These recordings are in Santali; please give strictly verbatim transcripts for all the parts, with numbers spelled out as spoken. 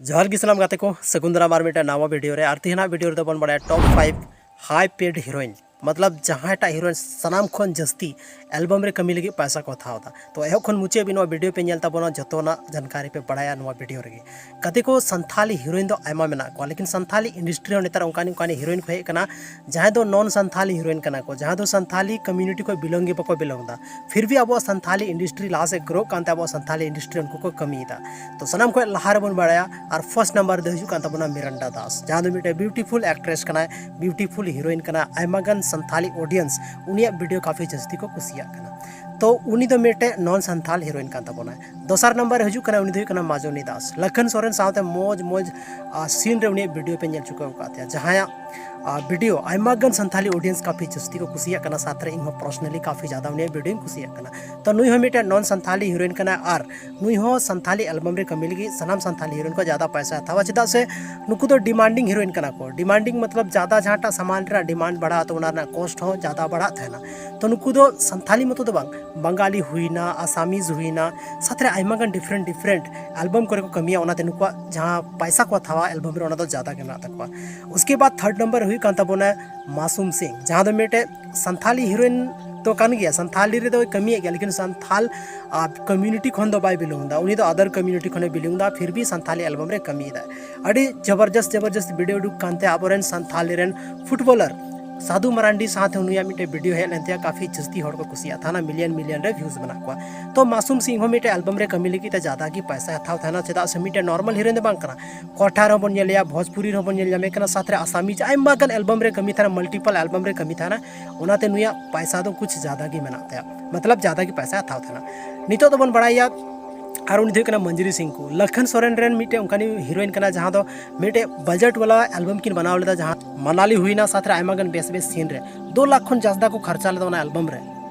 ᱡᱚᱦᱟᱨ ᱜᱮ ᱥᱟᱱᱟᱢ ᱜᱟᱛᱮ ᱠᱚ, ᱥᱟᱹᱜᱩᱱ ᱫᱟᱨᱟᱢ ᱟᱨ ᱢᱤᱫᱴᱮᱱ ᱱᱟᱣᱟ ᱵᱷᱤᱰᱤᱭᱳ ᱨᱮ᱾ ᱟᱨ ᱛᱮᱦᱮᱧᱟᱜ ᱵᱷᱤᱰᱤᱭᱳ ᱨᱮᱫᱚ ᱵᱚᱱ ᱵᱟᱲᱟᱭᱟ ᱴᱚᱯ ᱯᱷᱟᱭᱤᱵᱷ ᱦᱟᱭ ᱯᱮᱰ ᱦᱤᱨᱳᱭᱤᱱ, ᱢᱚᱛᱞᱚᱵ ᱡᱟᱦᱟᱸᱭᱴᱟᱜ ᱦᱤᱨᱳᱭᱤᱱ ᱥᱟᱱᱟᱢ ᱠᱷᱚᱱ ᱡᱟᱹᱥᱛᱤ ᱮᱞᱵᱟᱢ ᱨᱮ ᱠᱟᱹᱢᱤ ᱞᱟᱹᱜᱤᱫ ᱯᱚᱭᱥᱟ ᱠᱚ ᱦᱟᱛᱟᱣ ᱮᱫᱟ᱾ ᱛᱚ ᱮᱦᱚᱵ ᱠᱷᱚᱱ ᱢᱩᱪᱟᱹᱫ ᱦᱟᱹᱵᱤᱡ ᱱᱚᱣᱟ ᱵᱷᱤᱰᱤᱭᱳ ᱯᱮ ᱧᱮᱞ ᱛᱟᱵᱚᱱᱟ, ᱡᱚᱛᱚᱱᱟᱜ ᱡᱟᱱᱠᱟᱨᱤ ᱯᱮ ᱵᱟᱲᱟᱭᱟ ᱱᱚᱣᱟ ᱵᱷᱤᱰᱤᱭᱳ ᱨᱮᱜᱮ᱾ ᱜᱟᱛᱮ ᱠᱚ, ᱥᱟᱱᱛᱷᱟᱞᱤ ᱦᱤᱨᱳᱭᱤᱱ ᱫᱚ ᱟᱭᱢᱟ ᱢᱮᱱᱟᱜ ᱠᱚᱣᱟ, ᱞᱮᱠᱤᱱ ᱥᱟᱱᱛᱷᱟᱞᱤ ᱤᱱᱰᱟᱥᱴᱨᱤ ᱨᱮᱦᱚᱸ ᱱᱮᱛᱟᱨ ᱚᱱᱠᱟᱱ ᱚᱱᱠᱟᱱ ᱦᱤᱨᱳᱭᱤᱱ ᱠᱚ ᱦᱮᱡ ᱟᱠᱟᱱᱟ, ᱡᱟᱦᱟᱸᱭ ᱫᱚ ᱱᱚᱱ ᱥᱟᱱᱛᱷᱟᱞᱤ ᱦᱤᱨᱳᱭᱤᱱ ᱠᱟᱱᱟ ᱠᱚ, ᱡᱟᱦᱟᱸ ᱫᱚ ᱥᱟᱱᱛᱷᱟᱞᱤ ᱠᱚᱢᱭᱩᱱᱤᱴᱤ ᱠᱷᱚᱱ ᱵᱤᱞᱚᱝ ᱜᱮ ᱵᱟᱠᱚ ᱵᱤᱞᱚᱝ ᱮᱫᱟ᱾ ᱯᱷᱤᱨ ᱵᱷᱤ ᱟᱵᱚᱣᱟᱜ ᱥᱟᱱᱛᱷᱟᱞᱤ ᱤᱱᱰᱟᱥᱴᱨᱤ ᱞᱟᱦᱟ ᱥᱮᱫ ᱜᱨᱳᱜ ᱠᱟᱱᱛᱮ ᱟᱵᱚᱣᱟᱜ ᱥᱟᱱᱛᱷᱟᱞᱤ ᱤᱱᱰᱟᱥᱴᱨᱤ ᱨᱮ ᱩᱱᱠᱩ ᱠᱚ ᱠᱟᱹᱢᱤᱭᱮᱫᱟ᱾ ᱛᱚ ᱥᱟᱱᱟᱢ ᱠᱷᱚᱱ ᱞᱟᱦᱟ ᱨᱮᱵᱚᱱ ᱵᱟᱲᱟᱭᱟ ᱟᱨ ᱯᱷᱟᱨᱥᱴ ᱱᱟᱢᱵᱟᱨ ᱫᱚ ᱦᱤᱡᱩᱜ ᱠᱟᱱ ᱛᱟᱵᱚᱱᱟ ᱢᱤᱨᱟᱱᱰᱟ ᱫᱟᱥ, ᱡᱟᱦᱟᱸ ᱫᱚ ᱢᱤᱫᱴᱮᱱ ᱵᱤᱭᱩᱴᱤᱯᱷᱩᱞ ᱮᱠᱴᱨᱮᱥ ᱠᱟᱱᱟᱭ, ᱵᱤᱭᱩᱴᱤᱯᱷᱩᱞ ᱦᱤᱨᱳᱭᱤᱱ ᱠᱟᱱᱟ᱾ ᱟᱭᱢᱟ ᱜᱟᱱ ᱥᱟᱱᱛᱷᱟᱞᱤ ᱚᱰᱤᱭᱮᱱᱥ ᱩᱱᱤᱭᱟᱜ ᱵᱷᱤᱰᱤᱭᱳ ᱠᱟᱯᱷᱤ ᱡᱟᱹᱥᱛᱤ ᱠᱚ ᱠᱩᱥᱤᱭᱟᱜ ᱠᱟᱱᱟ᱾ ᱛᱚ ᱩᱱᱤ ᱫᱚ ᱢᱤᱫᱴᱮᱱ ᱱᱚᱱ ᱥᱟᱱᱛᱷᱟᱞ ᱦᱤᱨᱳᱭᱤᱱ ᱠᱟᱱ ᱛᱟᱵᱚᱱᱟᱭ᱾ ᱫᱚᱥᱟᱨ ᱱᱟᱢᱵᱟᱨ ᱨᱮ ᱦᱤᱡᱩᱜ ᱠᱟᱱᱟ, ᱩᱱᱤ ᱫᱚ ᱦᱩᱭᱩᱜ ᱠᱟᱱᱟ ᱢᱟᱡᱚᱱᱤ ᱫᱟᱥ᱾ ᱞᱟᱠᱷᱟᱱ ᱥᱚᱨᱮᱱ ᱥᱟᱶᱛᱮ ᱢᱚᱡᱽ ᱢᱚᱡᱽ ᱥᱤᱱ ᱨᱮ ᱩᱱᱤᱭᱟᱜ ᱵᱷᱤᱰᱤᱭᱳ ᱯᱮ ᱧᱮᱞ ᱪᱩᱠᱟᱹᱣ ᱟᱠᱟᱫ ᱛᱟᱭᱟ, ᱡᱟᱦᱟᱸᱭᱟᱜ ᱵᱷᱤᱰᱤᱭᱳ ᱟᱭᱢᱟ ᱜᱟᱱ ᱥᱟᱱᱛᱷᱟᱞᱤ ᱚᱰᱤᱭᱮᱱᱥ ᱠᱟᱯᱷᱤ ᱡᱟᱹᱥᱛᱤ ᱠᱚ ᱠᱩᱥᱤᱭᱟᱜ ᱠᱟᱱᱟ, ᱥᱟᱶᱛᱮ ᱨᱮ ᱤᱧ ᱦᱚᱸ ᱯᱟᱨᱥᱚᱱᱟᱞᱤ ᱠᱟᱯᱷᱤ ᱡᱟᱫᱟ ᱩᱱᱤᱭᱟᱜ ᱵᱷᱤᱰᱤᱭᱳᱧ ᱠᱩᱥᱤᱭᱟᱜ ᱠᱟᱱᱟ᱾ ᱛᱚ ᱱᱩᱭ ᱦᱚᱸ ᱢᱤᱫᱴᱮᱱ ᱱᱚᱱ ᱥᱟᱱᱛᱷᱟᱞᱤ ᱦᱤᱨᱳᱭᱤᱱ ᱠᱟᱱᱟᱭ ᱟᱨ ᱱᱩᱭ ᱦᱚᱸ ᱥᱟᱱᱛᱷᱟᱞᱤ ᱮᱞᱵᱟᱢ ᱨᱮ ᱠᱟᱹᱢᱤ ᱞᱟᱹᱜᱤᱫ ᱥᱟᱱᱟᱢ ᱥᱟᱱᱛᱷᱟᱞᱤ ᱦᱤᱨᱳᱭᱤᱱ ᱠᱚ ᱡᱟᱫᱟ ᱯᱚᱭᱥᱟ ᱦᱟᱛᱟᱣᱟ, ᱪᱮᱫᱟᱜ ᱥᱮ ᱱᱩᱠᱩ ᱫᱚ ᱰᱤᱢᱟᱱᱰᱤᱝ ᱦᱤᱨᱳᱭᱤᱱ ᱠᱟᱱᱟ ᱠᱚ᱾ ᱰᱤᱢᱟᱱᱰᱤᱝ ᱢᱚᱛᱞᱚᱵ ᱡᱟᱫᱟ ᱡᱟᱦᱟᱸᱴᱟᱜ ᱥᱟᱢᱟᱱ ᱨᱮᱱᱟᱜ ᱰᱤᱢᱟᱱᱰ ᱵᱟᱲᱦᱟᱜᱼᱟ, ᱛᱚ ᱚᱱᱟ ᱨᱮᱱᱟᱜ ᱠᱚᱥᱴ ᱦᱚᱸ ᱡᱟᱫᱟ ᱵᱟᱲᱦᱟᱜ ᱛᱟᱦᱮᱱᱟ᱾ ᱛᱚ ᱱᱩᱠᱩ ᱫᱚ ᱥᱟᱱᱛᱷᱟᱞᱤ ᱢᱚᱛᱚ ᱫᱚ ᱵᱟᱝ, ᱵᱟᱝᱜᱟᱞᱤ ᱦᱩᱭᱱᱟ, ᱟᱥᱟᱢᱤᱡ ᱦᱩᱭᱱᱟ, ᱥᱟᱶᱛᱮ ᱨᱮ ᱟᱭᱢᱟ ᱜᱟᱱ ᱰᱤᱯᱷᱟᱨᱮᱱᱴ ᱰᱤᱯᱷᱟᱨᱮᱱᱴ ᱮᱞᱵᱟᱢ ᱠᱚᱨᱮ ᱠᱚ ᱠᱟᱹᱢᱤᱭᱟ, ᱚᱱᱟᱛᱮ ᱱᱩᱠᱩᱣᱟᱜ ᱡᱟᱦᱟᱸ ᱯᱚᱭᱥᱟ ᱠᱚ ᱦᱟᱛᱟᱣᱟ ᱮᱞᱵᱟᱢ ᱨᱮ, ᱚᱱᱟ ᱫᱚ ᱡᱟᱫᱟ ᱜᱮ ᱢᱮᱱᱟᱜ ᱛᱟᱠᱚᱣᱟ᱾ ᱩᱥᱠᱮ ᱵᱟᱫ ᱛᱷᱟᱨᱰ ᱱᱟᱢᱵᱟᱨ ᱨᱮ ᱦᱩᱭᱩᱜ ᱠᱟᱱ ᱛᱟᱵᱚᱱᱟ ᱢᱟᱥᱩᱢ ᱥᱤᱝ, ᱡᱟᱦᱟᱸ ᱫᱚ ᱢᱤᱫᱴᱮᱡ ᱥᱟᱱᱛᱷᱟᱞᱤ ᱦᱤᱨᱳᱭᱤᱱ ᱫᱚ ᱠᱟᱱ ᱜᱮᱭᱟ, ᱥᱟᱱᱛᱷᱟᱞᱤ ᱨᱮᱫᱚᱭ ᱠᱟᱹᱢᱤᱭᱮᱫ ᱜᱮᱭᱟ, ᱞᱮᱠᱤᱱ ᱥᱟᱱᱛᱷᱟᱞ ᱠᱚᱢᱭᱩᱱᱤᱴᱤ ᱠᱷᱚᱱ ᱫᱚ ᱵᱟᱭ ᱵᱤᱞᱚᱝ ᱮᱫᱟ, ᱩᱱᱤ ᱫᱚ ᱟᱫᱟᱨ ᱠᱚᱢᱭᱩᱱᱤᱴᱤ ᱠᱷᱚᱱᱮ ᱵᱤᱞᱚᱝ ᱮᱫᱟ, ᱯᱷᱤᱨ ᱵᱷᱤ ᱥᱟᱱᱛᱷᱟᱞᱤ ᱮᱞᱵᱟᱢ ᱨᱮ ᱠᱟᱹᱢᱤᱭᱮᱫᱟ᱾ ᱟᱹᱰᱤ ᱡᱚᱵᱚᱨᱡᱚᱥᱛ ᱡᱚᱵᱚᱨᱡᱚᱥᱛ ᱵᱷᱤᱰᱤᱭᱳ ᱩᱰᱩᱠ ᱠᱟᱱ ᱛᱟᱭᱟ ᱟᱵᱚᱨᱮᱱ ᱥᱟᱱᱛᱷᱟᱞᱤ ᱨᱮᱱ ᱯᱷᱩᱴᱵᱚᱞᱟᱨ ᱥᱟᱫᱷᱩ ᱢᱟᱨᱟᱱᱰᱤ ᱥᱟᱶᱛᱮ ᱩᱱᱤᱭᱟᱜ ᱢᱤᱫᱴᱮᱡ ᱵᱷᱤᱰᱤᱭᱳ ᱦᱮᱡ ᱞᱮᱱ ᱛᱟᱭᱟ, ᱠᱟᱯᱷᱤ ᱡᱟᱹᱥᱛᱤ ᱦᱚᱲ ᱠᱚ ᱠᱩᱥᱤᱭᱟᱜ ᱛᱟᱦᱮᱱᱟ, ᱢᱤᱞᱤᱭᱚᱱ ᱢᱤᱞᱤᱭᱚᱱ ᱨᱮ ᱵᱷᱤᱭᱩᱡᱽ ᱢᱮᱱᱟᱜ ᱠᱚᱣᱟ᱾ ᱛᱚ ᱢᱟᱥᱩᱢ ᱥᱤᱝ ᱦᱚᱸ ᱢᱤᱫᱴᱮᱡ ᱮᱞᱵᱟᱢ ᱨᱮ ᱠᱟᱹᱢᱤ ᱞᱟᱹᱜᱤᱫ ᱛᱮ ᱡᱟᱫᱟ ᱜᱮ ᱯᱚᱭᱥᱟ ᱦᱟᱛᱟᱣ ᱛᱟᱦᱮᱱᱟ, ᱪᱮᱫᱟᱜ ᱥᱮ ᱢᱤᱫᱴᱮᱡ ᱱᱚᱨᱢᱟᱞ ᱦᱤᱨᱳᱭᱤᱱ ᱫᱚ ᱵᱟᱝ ᱠᱟᱱᱟ᱾ ᱠᱚᱴᱷᱟ ᱨᱮᱦᱚᱸ ᱵᱚᱱ ᱧᱮᱞᱮᱭᱟ, ᱵᱷᱳᱡᱽᱯᱩᱨᱤ ᱨᱮᱦᱚᱸ ᱵᱚᱱ ᱧᱮᱞ ᱧᱟᱢᱮ ᱠᱟᱱᱟ, ᱥᱟᱶᱛᱮ ᱨᱮ ᱟᱥᱟᱢᱤᱡ ᱟᱭᱢᱟ ᱜᱟᱱ ᱮᱞᱵᱟᱢ ᱨᱮ ᱠᱟᱹᱢᱤ ᱛᱟᱦᱮᱱᱟ, ᱢᱟᱞᱴᱤᱯᱟᱞ ᱮᱞᱵᱟᱢ ᱨᱮ ᱠᱟᱹᱢᱤ ᱛᱟᱦᱮᱱᱟ, ᱚᱱᱟᱛᱮ ᱱᱩᱭᱟᱜ ᱯᱚᱭᱥᱟ ᱫᱚ ᱠᱩᱪ ᱡᱟᱫᱟ ᱜᱮ ᱢᱮᱱᱟᱜ ᱛᱟᱭᱟ, ᱢᱚᱛᱞᱚᱵ ᱡᱟᱫᱟ ᱜᱮ ᱯᱚᱭᱥᱟ ᱦᱟᱛᱟᱣ ᱛᱟᱦᱮᱱᱟ᱾ ᱱᱤᱛᱚᱜ ᱫᱚᱵᱚᱱ ᱵᱟᱲᱟᱭᱟ ᱟᱨ ᱩᱱᱤ ᱫᱚ ᱦᱩᱭᱩᱜ ᱠᱟᱱᱟ ᱢᱚᱧᱡᱩᱨᱤ ᱥᱤᱝᱠᱩ, ᱞᱟᱠᱷᱟᱱ ᱥᱚᱨᱮᱱ ᱨᱮᱱ ᱢᱤᱫᱴᱮᱱ ᱚᱱᱠᱟᱱᱤᱡ ᱦᱤᱨᱳᱭᱤᱱ ᱠᱟᱱᱟ, ᱡᱟᱦᱟᱸ ᱫᱚ ᱢᱤᱫᱴᱮᱡ ᱵᱟᱡᱮᱴ ᱵᱟᱞᱟ ᱮᱞᱵᱟᱢ ᱠᱤᱱ ᱵᱮᱱᱟᱣ ᱞᱮᱫᱟ, ᱡᱟᱦᱟᱸ ᱢᱟᱱᱟᱞᱤ ᱦᱩᱭᱱᱟ, ᱥᱟᱶᱛᱮ ᱨᱮ ᱟᱭᱢᱟ ᱜᱟᱱ ᱵᱮᱥ ᱵᱮᱥ ᱥᱤᱱ ᱨᱮ ᱫᱩ ᱞᱟᱠᱷ ᱠᱷᱚᱱ ᱡᱟᱥᱫᱟ ᱠᱚ ᱠᱷᱚᱨᱪᱟ ᱞᱮᱫᱟ ᱚᱱᱟ ᱮᱞᱵᱟᱢ ᱨᱮ᱾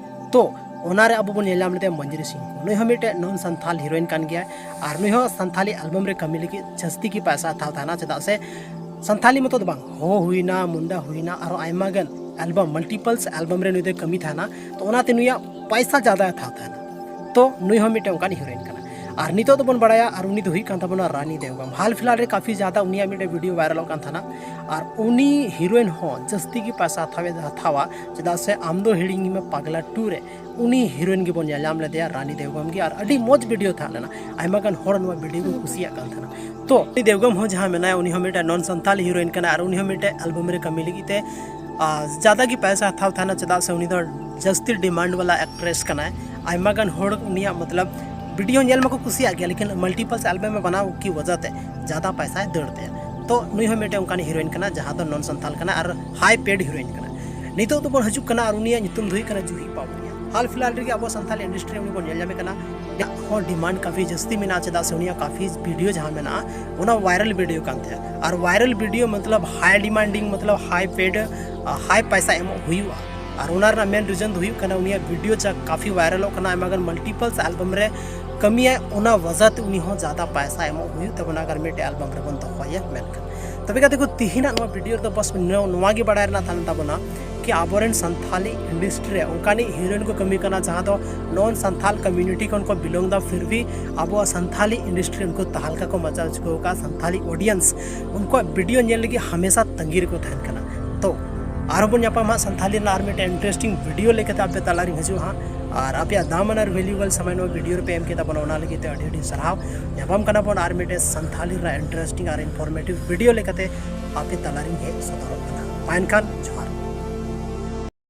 ᱛᱚ ᱚᱱᱟ ᱨᱮ ᱟᱵᱚ ᱵᱚᱱ ᱧᱮᱞ ᱧᱟᱢ ᱞᱮᱫᱮᱭᱟ ᱢᱚᱧᱡᱩᱨᱤ ᱥᱤᱝᱠᱩ, ᱱᱩᱭ ᱦᱚᱸ ᱢᱤᱫᱴᱮᱡ ᱱᱚᱱ ᱥᱟᱱᱛᱷᱟᱞ ᱦᱤᱨᱳᱭᱤᱱ ᱠᱟᱱ ᱜᱮᱭᱟᱭ᱾ ᱟᱨ ᱱᱩᱭ ᱦᱚᱸ ᱥᱟᱱᱛᱷᱟᱞᱤ ᱮᱞᱵᱟᱢ ᱨᱮ ᱠᱟᱹᱢᱤ ᱞᱟᱹᱜᱤᱫ ᱡᱟᱹᱥᱛᱤ ᱜᱮ ᱯᱚᱭᱥᱟ ᱦᱟᱛᱟᱣ ᱛᱟᱦᱮᱱᱟ, ᱪᱮᱫᱟᱜ ᱥᱮ ᱥᱟᱱᱛᱷᱟᱞᱤ ᱢᱚᱛᱚ ᱫᱚ ᱵᱟᱝ, ᱦᱳ ᱦᱩᱭᱱᱟ, ᱢᱩᱱᱰᱟ ᱦᱩᱭᱱᱟ, ᱟᱨᱦᱚᱸ ᱟᱭᱢᱟ ᱜᱟᱱ ᱮᱞᱵᱟᱢ, ᱢᱟᱞᱴᱤᱯᱟᱞᱥ ᱮᱞᱵᱟᱢ ᱨᱮ ᱱᱩᱭ ᱫᱚᱭ ᱠᱟᱹᱢᱤ ᱛᱟᱦᱮᱱᱟ᱾ ᱛᱚ ᱚᱱᱟᱛᱮ ᱱᱩᱭᱟᱜ ᱯᱚᱭᱥᱟ ᱡᱟᱫᱟ ᱦᱟᱛᱟᱣ ᱛᱟᱦᱮᱱᱟ᱾ ᱛᱚ ᱱᱩᱭ ᱦᱚᱸ ᱢᱤᱫᱴᱮᱱ ᱚᱱᱠᱟᱱ ᱦᱤᱨᱳᱭᱤᱱ ᱠᱟᱱᱟ᱾ ᱟᱨ ᱱᱤᱛᱚᱜ ᱫᱚᱵᱚᱱ ᱵᱟᱲᱟᱭᱟ, ᱟᱨ ᱩᱱᱤ ᱫᱚ ᱦᱩᱭᱩᱜ ᱠᱟᱱ ᱛᱟᱵᱚᱱᱟ ᱨᱟᱱᱤ ᱫᱮᱣᱜᱟᱢ᱾ ᱦᱟᱞ ᱯᱷᱤᱞᱦᱟᱞ ᱨᱮ ᱠᱟᱯᱷᱤ ᱡᱟᱫᱟ ᱩᱱᱤᱭᱟᱜ ᱢᱤᱫᱴᱮᱱ ᱵᱷᱤᱰᱤᱭᱳ ᱵᱷᱟᱭᱨᱟᱞᱚᱜ ᱠᱟᱱ ᱛᱟᱦᱮᱱᱟ, ᱟᱨ ᱩᱱᱤ ᱦᱤᱨᱳᱭᱤᱱ ᱦᱚᱸ ᱡᱟᱹᱥᱛᱤ ᱜᱮ ᱯᱚᱭᱥᱟ ᱦᱟᱛᱟᱣᱮ ᱦᱟᱛᱟᱣᱟ, ᱪᱮᱫᱟᱜ ᱥᱮ ᱟᱢ ᱫᱚ ᱦᱤᱲᱤᱧ ᱢᱮ ᱯᱟᱜᱽᱞᱟ ᱴᱩ ᱨᱮ ᱩᱱᱤ ᱦᱤᱨᱳᱭᱤᱱ ᱜᱮᱵᱚᱱ ᱧᱮᱞ ᱧᱟᱢ ᱞᱮᱫᱮᱭᱟ, ᱨᱟᱱᱤ ᱫᱮᱣᱜᱟᱢ ᱜᱮ, ᱟᱨ ᱟᱹᱰᱤ ᱢᱚᱡᱽ ᱵᱷᱤᱰᱤᱭᱳ ᱛᱟᱦᱮᱸ ᱞᱮᱱᱟ, ᱟᱭᱢᱟ ᱜᱟᱱ ᱦᱚᱲ ᱱᱚᱣᱟ ᱵᱷᱤᱰᱤᱭᱳ ᱠᱚ ᱠᱩᱥᱤᱭᱟᱜ ᱠᱟᱱ ᱛᱟᱦᱮᱱᱟ᱾ ᱛᱚ ᱨᱟᱱᱤ ᱫᱮᱣᱜᱟᱢ ᱦᱚᱸ ᱡᱟᱦᱟᱸ ᱢᱮᱱᱟᱭᱟ, ᱩᱱᱤ ᱦᱚᱸ ᱢᱤᱫᱴᱮᱱ ᱱᱚᱱ ᱥᱟᱱᱛᱟᱞᱤ ᱦᱤᱨᱳᱭᱤᱱ ᱠᱟᱱᱟᱭ, ᱟᱨ ᱩᱱᱤ ᱦᱚᱸ ᱢᱤᱫᱴᱮᱱ ᱮᱞᱵᱟᱢ ᱨᱮ ᱠᱟᱹᱢᱤ ᱞᱟᱹᱜᱤᱫ ᱛᱮ ᱟᱨ ᱡᱟᱫᱟ ᱜᱮ ᱯᱚᱭᱥᱟ ᱦᱟᱛᱟᱣ ᱛᱟᱦᱮᱱᱟ, ᱪᱮᱫᱟᱜ ᱥᱮ ᱩᱱᱤ ᱫᱚ ᱡᱟᱹᱥᱛᱤ ᱰᱤᱢᱟᱱᱰ ᱵᱟᱞᱟ ᱮᱠᱴᱨᱮᱥ ᱠᱟᱱᱟᱭ᱾ ᱟᱭᱢᱟ ᱜᱟᱱ ᱦᱚᱲ ᱩᱱᱤᱭᱟᱜ ᱢᱚᱛᱞᱚᱵ ᱵᱷᱤᱰᱤᱭᱳ ᱧᱮᱞ ᱢᱟᱠᱚ ᱠᱩᱥᱤᱭᱟᱜ ᱜᱮᱭᱟ, ᱞᱮᱠᱤᱱ ᱢᱟᱞᱴᱤᱯᱞᱥ ᱮᱞᱵᱟᱢ ᱮ ᱵᱮᱱᱟᱣ ᱠᱤ ᱣᱟᱡᱟ ᱛᱮ ᱡᱟᱫᱟ ᱯᱚᱭᱥᱟᱭ ᱫᱟᱹᱲ ᱛᱟᱭᱟ᱾ ᱛᱚ ᱱᱩᱭ ᱦᱚᱸ ᱢᱤᱫᱴᱮᱱ ᱚᱱᱠᱟᱱ ᱦᱤᱨᱳᱭᱤᱱ ᱠᱟᱱᱟ, ᱡᱟᱦᱟᱸ ᱫᱚ ᱱᱚᱱ ᱥᱟᱱᱛᱟᱞ ᱠᱟᱱᱟ ᱟᱨ ᱦᱟᱭ ᱯᱮᱰ ᱦᱤᱨᱳᱭᱤᱱ ᱠᱟᱱᱟ᱾ ᱱᱤᱛᱚᱜ ᱫᱚᱵᱚᱱ ᱦᱤᱡᱩᱜ ᱠᱟᱱᱟ ᱟᱨ ᱩᱱᱤᱭᱟᱜ ᱧᱩᱛᱩᱢ ᱫᱚ ᱦᱩᱭᱩᱜ ᱠᱟᱱᱟ ᱡᱩᱦᱤ ᱯᱟᱣᱨᱤᱭᱟ᱾ ᱦᱟᱞ ᱯᱷᱤᱞᱦᱟᱞ ᱨᱮᱜᱮ ᱟᱵᱚ ᱥᱟᱱᱛᱟᱞᱤ ᱤᱱᱰᱟᱥᱴᱨᱤ ᱨᱮ ᱩᱱᱤ ᱵᱚᱱ ᱧᱮᱞ ᱧᱟᱢᱮ ᱠᱟᱱᱟ᱾ ᱩᱱᱤᱭᱟᱜ ᱦᱚᱸ ᱰᱤᱢᱟᱱᱰ ᱠᱟᱯᱷᱤ ᱡᱟᱹᱥᱛᱤ ᱢᱮᱱᱟᱜᱼᱟ, ᱪᱮᱫᱟᱜ ᱥᱮ ᱩᱱᱤᱭᱟᱜ ᱠᱟᱯᱷᱤ ᱵᱷᱤᱰᱤᱭᱳ ᱡᱟᱦᱟᱸ ᱢᱮᱱᱟᱜᱼᱟ, ᱚᱱᱟ ᱵᱷᱟᱭᱨᱟᱞ ᱵᱷᱤᱰᱤᱭᱳ ᱠᱟᱱ ᱛᱟᱭᱟ᱾ ᱟᱨ ᱵᱷᱟᱭᱨᱟᱞ ᱵᱷᱤᱰᱤᱭᱳ ᱢᱚᱛᱞᱚᱵ ᱦᱟᱭ ᱰᱤᱢᱟᱱᱰᱤᱝ, ᱢᱚᱛᱞᱚᱵ ᱦᱟᱭ ᱯᱮᱰ, ᱦᱟᱭ ᱯᱚᱭᱥᱟ ᱮᱢᱚᱜ ᱦᱩᱭᱩᱜᱼᱟ᱾ ᱟᱨ ᱚᱱᱟ ᱨᱮᱱᱟᱜ ᱢᱮᱱ ᱨᱤᱡᱚᱱ ᱫᱚ ᱦᱩᱭᱩᱜ ᱠᱟᱱᱟ, ᱩᱱᱤᱭᱟᱜ ᱵᱷᱤᱰᱤᱭᱳ ᱡᱟ ᱠᱟᱯᱷᱤ ᱵᱷᱟᱭᱨᱟᱞᱚᱜ ᱠᱟᱱᱟ, ᱟᱭᱢᱟ ᱜᱟᱱ ᱢᱟᱞᱴᱤᱯᱞᱥ ᱮᱞᱵᱟᱢ ᱨᱮ ᱠᱟᱹᱢᱤᱭᱟᱭ, ᱚᱱᱟ ᱣᱟᱡᱟ ᱛᱮ ᱩᱱᱤ ᱦᱚᱸ ᱡᱟᱫᱟ ᱯᱚᱭᱥᱟ ᱮᱢᱚᱜ ᱦᱩᱭᱩᱜ ᱛᱟᱵᱚᱱᱟ, ᱟᱜᱟᱨ ᱢᱤᱫᱴᱮᱡ ᱮᱞᱵᱟᱢ ᱨᱮᱵᱚᱱ ᱫᱚᱦᱚᱭᱟ ᱢᱮᱱᱠᱷᱟᱱ᱾ ᱛᱚᱵᱮ ᱜᱟᱛᱮ ᱠᱚ, ᱛᱤᱦᱤᱧᱟᱜ ᱱᱚᱣᱟ ᱵᱷᱤᱰᱤᱭᱳ ᱨᱮᱫᱚ ᱵᱟᱥ ᱱᱚ-, ᱱᱚᱣᱟ ᱜᱮ ᱵᱟᱲᱟᱭ ᱨᱮᱱᱟᱜ ᱛᱟᱦᱮᱸ ᱞᱮᱱ ᱛᱟᱵᱚᱱᱟ ᱠᱤ ᱟᱵᱚᱨᱮᱱ ᱥᱟᱱᱛᱷᱟᱞᱤ ᱤᱱᱰᱟᱥᱴᱨᱤ ᱨᱮ ᱚᱱᱠᱟᱱᱤᱡ ᱦᱤᱨᱳᱭᱤᱱ ᱠᱚ ᱠᱟᱹᱢᱤ ᱠᱟᱱᱟ, ᱡᱟᱦᱟᱸ ᱫᱚ ᱱᱚᱱ ᱥᱟᱱᱛᱷᱟᱞ ᱠᱚᱢᱭᱩᱱᱤᱴᱤ ᱠᱷᱚᱱ ᱠᱚ ᱵᱤᱞᱚᱝ ᱫᱟ, ᱯᱷᱤᱨ ᱵᱷᱤ ᱟᱵᱚᱣᱟᱜ ᱥᱟᱱᱛᱷᱟᱞᱤ ᱤᱱᱰᱟᱥᱴᱨᱤ ᱩᱱᱠᱩ ᱛᱟᱦᱞᱠᱟ ᱠᱚ ᱢᱟᱪᱟᱣ ᱪᱩᱠᱟᱹᱣ ᱟᱠᱟᱫ᱾ ᱥᱟᱱᱛᱷᱟᱞᱤ ᱚᱰᱤᱭᱮᱱᱥ ᱩᱱᱠᱩᱣᱟᱜ ᱵᱷᱤᱰᱤᱭᱳ ᱧᱮᱞ ᱞᱟᱹᱜᱤᱫ ᱦᱟᱢᱮᱥᱟ ᱛᱟᱺᱜᱤ ᱨᱮᱠᱚ ᱛᱟᱦᱮᱱ ᱠᱟᱱᱟ᱾ ᱛᱚ ᱟᱨᱦᱚᱸ ᱵᱚᱱ ᱧᱟᱯᱟᱢᱟ ᱥᱟᱱᱛᱷᱟᱞᱤ ᱨᱮᱱᱟᱜ ᱟᱨ ᱢᱤᱫᱴᱮᱱ ᱤᱱᱴᱟᱨᱮᱥᱴᱤᱝ ᱵᱷᱤᱰᱤᱭᱳ ᱞᱮᱠᱟᱛᱮ ᱟᱯᱮ ᱛᱟᱞᱟᱨᱤᱧ ᱦᱤᱡᱩᱜᱼᱟ ᱦᱟᱸᱜ᱾ ᱟᱨ ᱟᱯᱮᱭᱟᱜ ᱫᱟᱢᱟᱱ ᱟᱨ ᱵᱷᱮᱞᱩᱭᱮᱵᱚᱞ ᱥᱚᱢᱚᱭ ᱱᱚᱣᱟ ᱵᱷᱤᱰᱤᱭᱳ ᱨᱮᱯᱮ ᱮᱢ ᱠᱮᱫᱟ ᱵᱚᱱᱟ, ᱚᱱᱟ ᱞᱟᱹᱜᱤᱫ ᱛᱮ ᱟᱹᱰᱤ ᱟᱹᱰᱤ ᱥᱟᱨᱦᱟᱣ᱾ ᱧᱟᱯᱟᱢ ᱠᱟᱱᱟ ᱵᱚᱱ ᱟᱨ ᱢᱤᱫᱴᱮᱱ ᱥᱟᱱᱛᱷᱟᱞᱤ ᱨᱮᱱᱟᱜ ᱤᱱᱴᱟᱨᱮᱥᱴᱤᱝ ᱟᱨ ᱤᱱᱯᱷᱚᱨᱢᱮᱴᱤᱵᱷ ᱵᱷᱤᱰᱤᱭᱳ ᱞᱮᱠᱟᱛᱮ ᱟᱯᱮ ᱛᱟᱞᱟᱨᱤᱧ ᱦᱮᱡ ᱥᱚᱫᱚᱨᱚᱜ ᱠᱟᱱᱟ᱾ ᱢᱟ ᱮᱱᱠᱷᱟᱱ